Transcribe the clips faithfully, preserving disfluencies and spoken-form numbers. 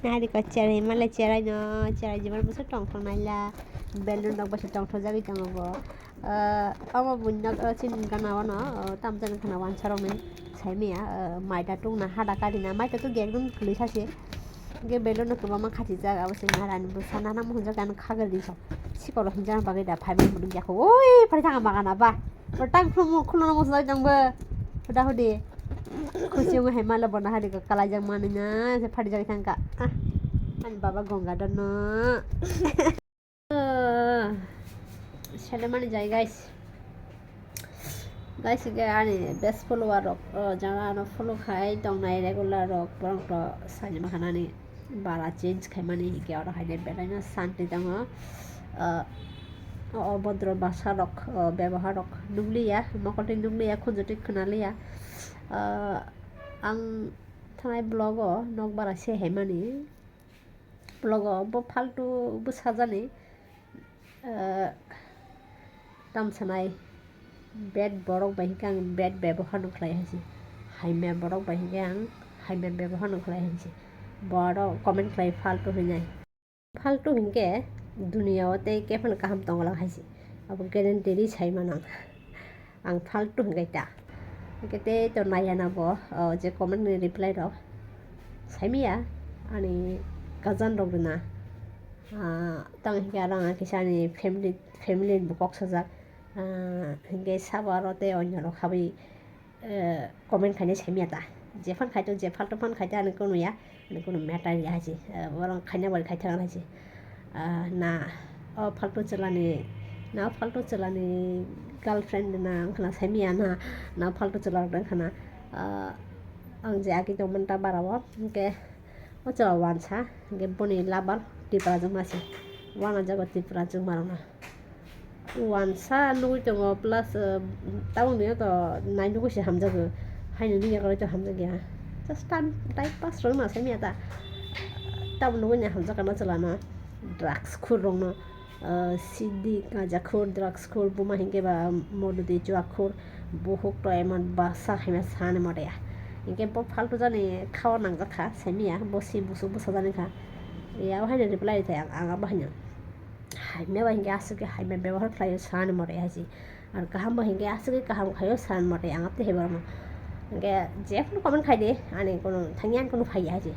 Nari ko cherai male cherai no, cherai jibar buso tongthok naila. Balloon rok buso tongthok jagui tongo bo. Ah, omo buino, ah, chini gana o no, ah, tamjani khana wansa rok ni saimaya, ah, maida tungna hada kari na, maida tu ekdom kwlwi sasi. Ge balloon no kwbangma khachijak, abo se narani bwsa nana muhunjak, ano khagwi rijak. Sikolo hinjana bagwi da phaibai mudu yakho. Oi, phari thang bagana ba. Bo tang khulumung khulumung musa jang bo. Huda hudi. Khusi wngo hai mala bona hari ko kalai jang mani na, se phari jang thangka. Ah, ani baba Gangadhar no. Sele mani jai, guys. Guys, ge ani best follower rok, o, jara ano follow khai tongnai regular rok, borok to sani mahanani bara change khai mani hike oro haine belai no santi tongo. O, o, obodro basa rok, o, bebohar rok nukliya, mokol twi nukliya, khunju twi khwnaliya. O, ang thanai vlog o nok bara se hai mani. Vlog o bo faltu bwsajani, eh, tamsanai bad borok bai hwnkhe ang bad bebohar no khlai hai se. Haimya borok bai hwnkhe ang haimya bebohar no khlai hai se. Bo aro comment khlai faltu hinai. Faltu hinkhe duniya o tei kephano kaham tongo lang hai se. Abo guarantee ri sai mano ang. Ang faltu hinkai ta. Hinkhe tei to naiya na bo, o, je comment ni reply rok. Saimiya ani cousin rok rina. Ah, tang hinkhe aro ang kisa ani family, family ni bo kok sajak. Ah, hinkhe sabo aro tei onyo rok habwi, eh, comment khainai saimiya ta. Je phan khai to, je faltu phan khai ta ani kunu ya. Ani kunu matter ya hai se, ah, borok khaina bai khai thang hai se. Ah, na, o faltu chwlani, na o faltu chwlani girlfriend na wngkha na saimiya na, na o faltu chwla rok wngkha na, ah, ang je agi tongmani ta bara o, hinkhe o chwla wansa, hinkhe boni lover Tripura chwngma se, wana jago Tripura chwngma rok no. Wansa nugui tongo, plus, eh, tabukni o to nai nugui se hamjago, haino nini yakarwi to hamjakya. Just time, time pass rwna saimanya ta. Tabuk nugui ni hamjakgana chwlano, drugs khur rokno, eh, sidi, gaja khur, drugs khur, buma hinkhe ba modudi, jua khur, buhuk to emon basa haima sani mote ya. Hinkhe bo faltu jani khawa nangjakha, saimanya, bo si busu bwsa jani kha. Ya, o haino reply rithai ang, ang abo haino. Haimya bai hinkhe aswk khe haimya bebohar khlaio sani mote hai se. Ar kaham bai hinkhe aswk khe kaham khlaio sani mote ang tei hai borokno. Hinkhe jephuru comment khai di, ani kunu thangya ani kunu phaiya hai se.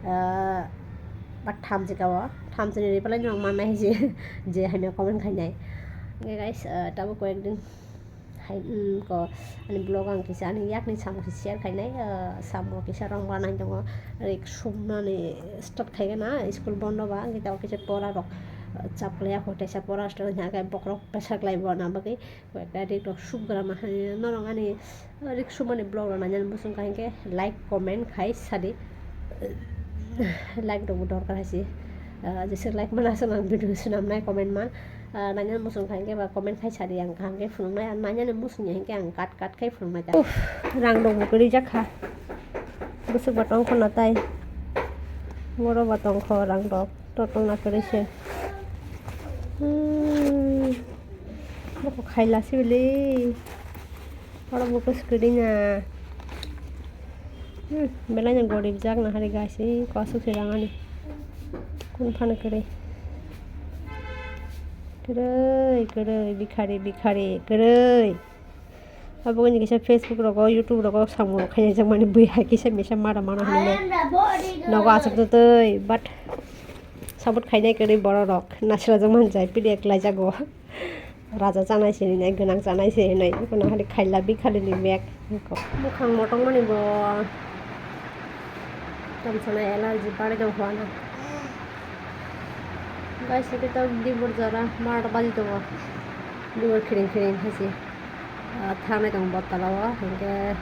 Ah, but thamchi ka o, thamchi ni reply no mannai hai se, je haimya comment khainai. Hinkhe guys, ah, tabuk koyek din. Hai, mm, ko, ani vlog ang kisa ani yakni samung se share khainai, ah, samung kisa rong banai tongo, rik sumnani start khaigana school bondo ba, ang kisa pora rok, ah, chap klaiya, hote sa pora start khaina khe bokrok pressure klai bo na bagwi, koi ta rik rok sub gra ma hai, norok ani, ah, rik sumani vlog rok nainani muchung kha hinkhe like, comment khai sadi, like rok bo dorkar hai se, ah, jesa like mana aswk nang video swnam nai comment man, ah, nainani muchung kha hinkhe ba comment khai sadi ang kaham khe phunuknai, ah, nainani muchung ya hinkhe ang kat kat khai phunuknai ta. Uff, rang rok bo kwrwi jak kha. Bwswk ba tong khwna tai. Boro ba tong kho rang rok. Totong na kwrwi se. Hmm. Boko khaila sibili. Oro bo khe swkidi na. Hmm, belai no gorib jak na hari guys, eh, kwswk se rang ani. Kun phano kwrwi. Kwrwi, kwrwi, bikhari, bikhari, kwrwi. Abo ni kisa Facebook rogo, YouTube rogo samung rok khaina jak mani bui hai kisa misa mara mano hinwi. Nogo aswk twi twi, but support khainai kwrwi borok rok. Nasra jak mani jai, P D F lai jago. Raja chanai se hinwi, gwnang chanai se hinwi, kono hali khaila bikhali ni bag. Bukhang motong mani bo tamsana allergy bari dong hwana. Guys, ito to dibor jora, barota baji tongo. Dibor khiring khiring hai se. Ah, thangnai tongo bottala o, hinkhe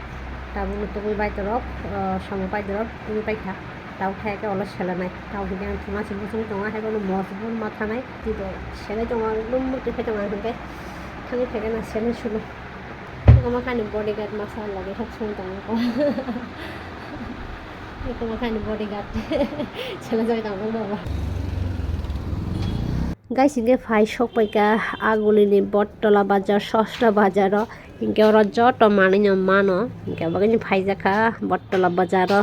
tabukno tubui bai torok, ah, somo bai torok, tubui bai kha. Tabuk thai khe ulo selanai. Tabuk hinkhe ang thuma se muchungwi tongo, haibono mosbur ma thanai. Twibo selai tongo, ekdom murti phai tongo, ang hinkhe thangwi phaikhe na selai sulo. Omo khe ani bodyguard masa loge khe sung tongo. Omo khe ani bodyguard. Selai jagwi tongo bobo. Guys, hinkhe phai sok paikha Agulini Bottola bazar, Sosra bazaro. Hinkhe oro joto manwino mano. Hinkhe bagwino phaijakha Bottola bazaro.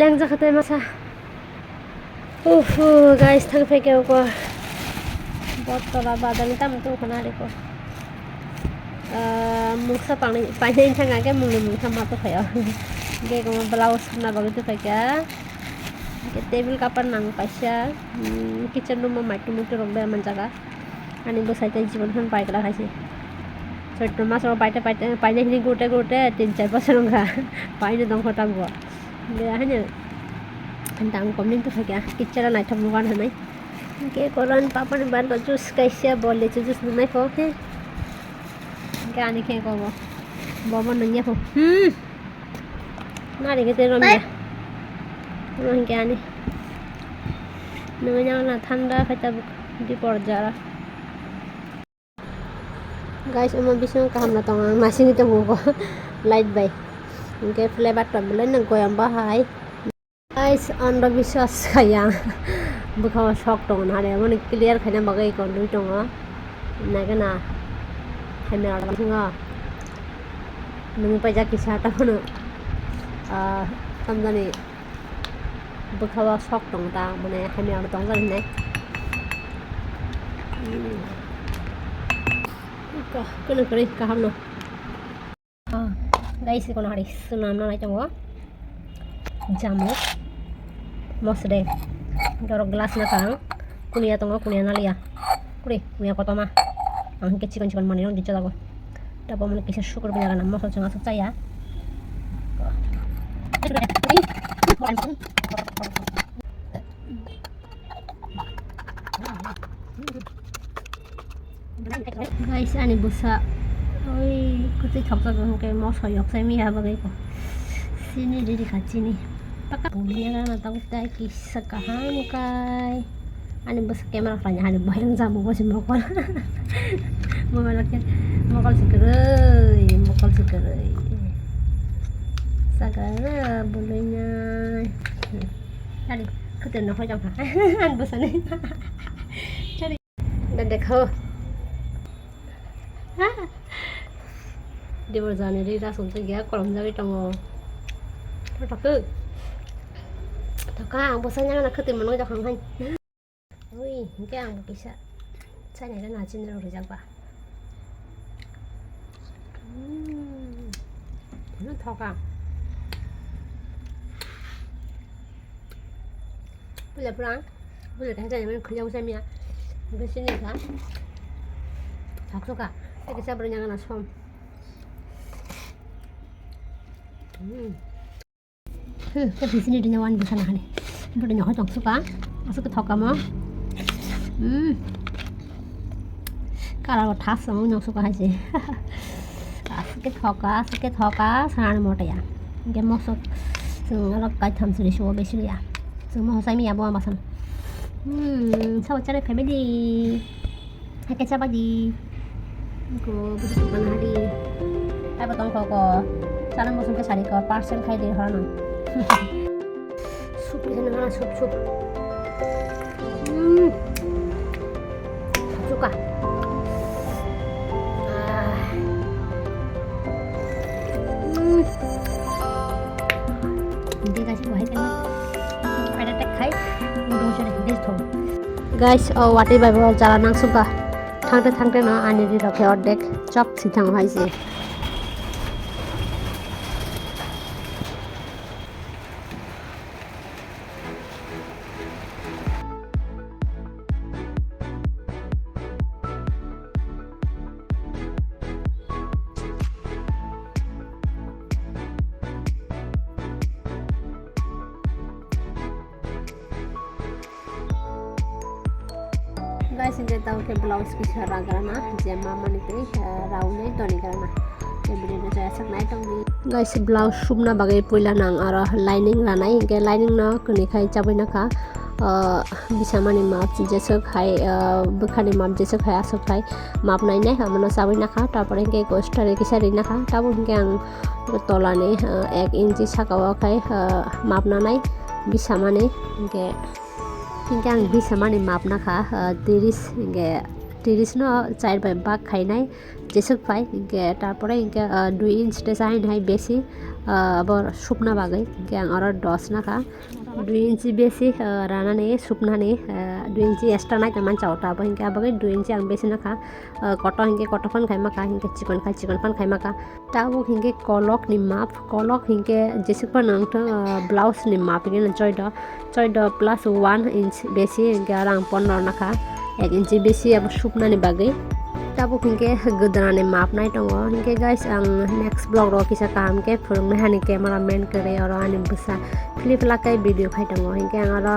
Leng jakha tei masa. Uhu, guys, thang phaikhe uko. Bottola badani tamo tongkha na riko. Ah, mungsa painai, painai thang khe mungni mungsa ma tongkhaio. Hwnkhe eko blouse sumna bagwi tongkha. Hwnkhe table cover nang kaisa. Hmm, kitchen room o maitu muitu rok berma jaga. Ani bwsai tei jibon phano pai kwlak hai se. Choitro mas o paite paite, painai hini gurte gurte tin char bosor wngkha. Paino dongkho tabuk. Be haino dam kom ning tongkha kya, kitchen o naithok nukha hinwi. Hwnkhe koran papani bando juice kaisa bo lechu juice nungnai kho khe. Hwnkhe ani khe ko bo. Bo bo nungya kho. Hmm. Nari khe tei romya. Ro hwnkhe ani. Nungya na thanda khai tabuk dipor jara. Guys, omo bisingo kaham no tongo, ang nasingwi tongo light bai. Hwnkhe flavor tok belai no goyam bahai. Guys, andhobiswas khai ang. Bwkhao sok tongo nare, omo ni clear khaina bagwi ikon rwi tongo. Naikhe na, camera rok bisingo nungwi paijak kisa, tamo no, ah, tamjani. Bwkhao sok tong ta, mane hamya aro tong jak hinai. Hmm. Ka-, kunu kwrwi kaham no. Ah, guys, kono hari swnam na nai tongo. Jamuk. Mosre. Dorok glass na kang. Kunuya tongo, kunuya naliya. Kuri, kunuya kotorma. Ang hwnkhe chikon chikon manwi rok di chalago. Tabuk mani kisa sukur bini gana mosol chwng aswk chaya. Guys, ani bwsa oi kwtwi thokjak hwnkhe mosol yok chai miya bagwi ko. Chini riri kha chini. Paka bumya gana tabuk tai kisa kaham kai. Ani bwsa camera khlaina hani boyang jamu bo se mokol. Mobile khe mokol se kwrwi, mokol se kwrwi. Sakra na bului nai. Tadi khutir no hoi jong kha. Ani bwsa ni. Tadi. Da dekho. Dibor jani ri rasong tei gya kolom jagwi tongo. Thokhe. Thokha ang bwsa nyang na khutir mano jong kha hai. Ui, hwnkhe ang bo kisa chainai rw na chini rw rijak ba. Hmm. Ano thoka. Puila pura, puila kaisa chainai mani khulya usai miya. Hwnkhe chini kha. Thok thoka. Tei kisa bwrwi nyang na som. Hmm. Hmm, khe bisini dini wan bisa nahani. Budi nohoi tong suka. Asuk ke thoka mo. Hmm. Kala lo thas mo nyong suka hai se. Asuk ke thoka, asuk ke thoka, sana mo ta ya. Ge mo sok. Sung lo kai tham suri suwa besi ya. Sung mo sai mi ya bo amasan. Hmm, sawa chare family. Hake chapa di. Ko, buji tukana hari. Ai, potong ko, ko. Sana musim ke sari ko, parcel khai de hano. Sup di sana, sup, sup. Hmm. Suka. Ah. Hmm. Hindi kasi buhay ka na. Pwede tak khai. Hindi siya na hindi ito. Guys, o watwi bai bo jala nang suka. Thangte thangte no ani ri rok khe ordek chop si thango hai se. Guys, hingke tamo khe blouse kisa ragrana, je ma mani twi, eh, raunai toni grana. Je video no chaya sak nai tong di. Guys, blouse sumna bagwi puila nang aro lining ranai, hingke lining no kwnwi khai chabwi nakha. Ah, bisamani map jeswk hai, ah, bwkhani map jeswk hai aswk hai map nainai, hamono chabwi nakha. Tarpore hingke gostari kisa ri nakha, tabuk hingke ang tolani, ah, ek inchi saka o khai, ah, map nanai bisamani, hingke Hingke ang bisamani map nakha, ah, tiris hingke Tiris no char bai bak khainai jeswk phai, hinkhe tarpore hinkhe, ah, dui inch tesa haino hai besi, ah, abo supna bagwi, hinkhe ang oro dos nakha. Dui inch besi, ah, ranani supnani, ah, dui inch extra nai tongmani chao ta abo, hinkhe abagwi dui inch ang besi nakha. Ah, koto hinkhe koto phan khai makha, hinkhe chikon khai chikon phan khai makha. Tabuk hinkhe kolok ni map, kolok hinkhe jeswk phano wngthang, ah, blouse ni map hinkhe no choido, choido plus one inch besi hinkhe aro ang pondro nakha, ek inch besi abo supnani bagwi. Tabuk hinkhe gwdana ni map nai tongo, hinkhe guys ang next vlog ro kisa kaham khe phwrwng nai hani camera man kwrwi oro ani bwsa philip lakai video khai tongo, hinkhe ang oro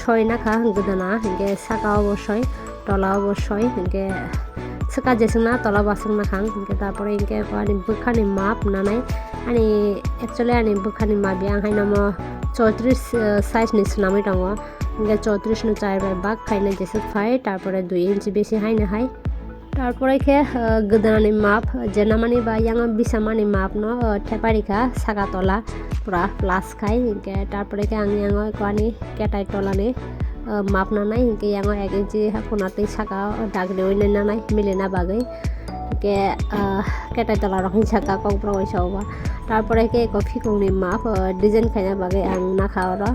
soi nakha gwdana, hinkhe saka o bo soi, tola o bo soi, hinkhe swka jeswk na tola bo aswk nakhang, hinkhe tarpore hinkhe ani bwkhani map nanai, ani actually ani bwkhani map ya ang haino mo chowtris, eh, size ni swnamwi tongo, hinkhe chowtris no char bai bak khainai jeswk phai, tarpore dui inch besi haino hai. Tarpore khe, eh, gwdana ni map, je namani ba yang bisa mani map no, eh, thepai rikha saka tola pura plus khai, hinkhe tarpore khe ang yango ani ketai tola ni, ah, map nanai, hinkhe yango ek inchi haphuna twi saka o dag riwi nai nanai milina bagwi. Hinkhe, ah, ketai tola rok hinwi saka kokborok waisa obo. Tarpore khe eko phikung ni map, ah, design khaina bagwi ang nakha oro.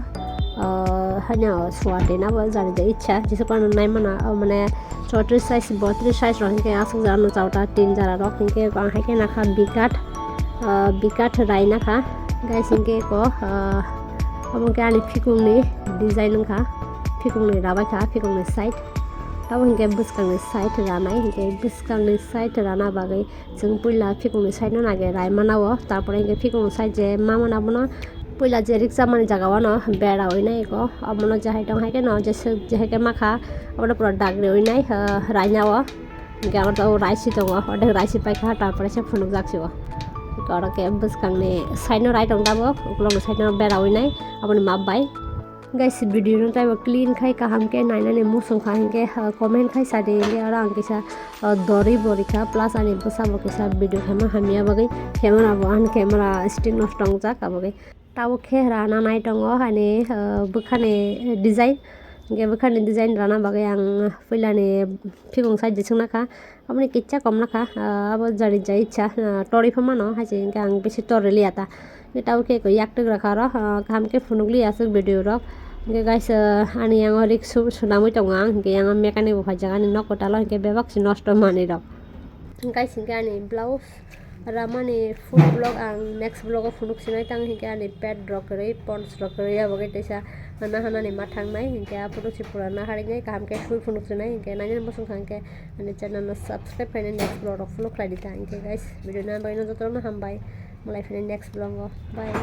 Ah, haino suwati nabo jani je ichha, jesa phano naimano, ah, mane chowtris size, botris size rok hinkhe aswk jora no chao ta tin jora rok, hinkhe eko ang haikhe nakha bikat, ah, bikat rai nakha. Guys, hinkhe eko, ah, Omo khe ani phikungni design wngkha, phikungni rabaikha, phikungni side. Tamo hinkhe bwskangni side ranai, hinkhe bwskangni side rana bagwi chwng puila phikungni side no nage rai mana o, tarpore hinkhe phikungni side je ma mana bono puila je rikchamani jaga o no bera oi nai eko, omono je hai tong hai khe no je swk je hai khe makha, obono pura dag riwi nai, ah, raina o. Hinkhe aro tabuk raisi tongo, ordek raisi paikha, tarpore se phunukjak se o. Hinkhe oro khe bwskangni side no rai tong tabuk, ukulokni side no bera oi nai, aboni map bai. Guys, video no taibo clean khai kaham khe nainani muchung kha hinkhe, ah, comment khai sadi hinkhe oro ang kisa, ah, dori bo rikha, plus ani bwsa bo kisa video khaima hamya bagwi camera bo ani camera stick nosto wngjak abagwi. Tabuk khe rana nai tongo ani, ah, bwkhani design. Hinkhe bwkhani design rana bagwi ang puilani phikung side je swngna kha. Aboni kisa kom nakha, ah, abo jari jai ichha, ah, torwi pha mano, hai se hinkhe ang bisi torwi liya ta. Hinkhe tabuk khe eko yak twk rakha oro, ah, kaham khe phunuk liya aswk video rok. Hinkhe guys, ah, ani yango rik su-, swnamwi tongo ang, hinkhe yango mechanic bo phaijak ani nok kwtal o, hinkhe bebak se nosto manwi rok. Guys, hinkhe ani blouse ramani full vlog ang next vlog o phunuk sinai tang, hinkhe ani pet rok kwrwi, pons rok kwrwi, abo khe teisa hana hanani ma thangnai, hinkhe aphuru se pura na harinai kaham khe sui phunuk sinai, hinkhe nainani muchung kha hinkhe ani channel no subscribe khainai next vlog rok follow khlai di ta. Hinkhe guys, video nai bagwi no jotono hambai, malai phini next vlog o, bye.